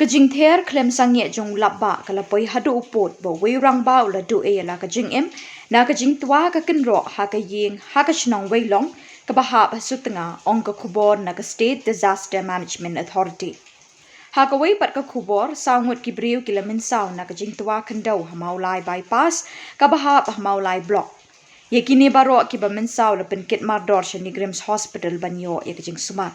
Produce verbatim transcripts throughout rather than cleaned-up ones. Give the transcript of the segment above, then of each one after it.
Ka jingther khlem sangeh jong u lapbah ka la poi haduh u pud ba uwei u rangbah u la duh ïa la ka jingim na ka jingtwa ka kynroh ha ka ïing ha ka shnong Weilong kaba hap ha Sutnga, ong ka khubor na ka State Disaster Management Authority. Ha kawei pat ka khubor, saw ngut ki briew ki la mynsaw na ka jingtwa khyndew ha Mawlai Bypass kaba hap ha Mawlai Block. Ïa kine baroh kiba mynsaw la pynkit mardor sha NEIGRIHMS Hospital ban ïoh ïa ka jingsumar.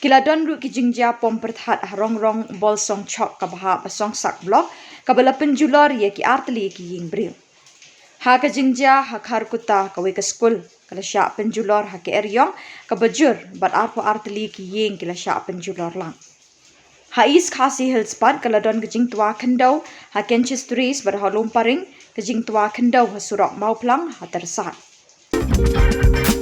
Ki la don ruh ki jingjia pom pyrthat ha Rongrong Bolsong Chowk kaba hap ha Songsak Block kaba la pynjulor ïa ki artylli ki ïing briew. Ha ka jingjia ha Kharkutta, kawei ka skul ka la shah pynjulor ha ka eriong kaba jur bad arphew artylli ki ïing ki la shah pynjulor lang. Ha East Khasi Hills pat ka la don ka jingtwa khyndew ha Kenchis Trees bad ha Lumparing ka jingtwa khyndew ha surok Mawphlang ha Tyrsad.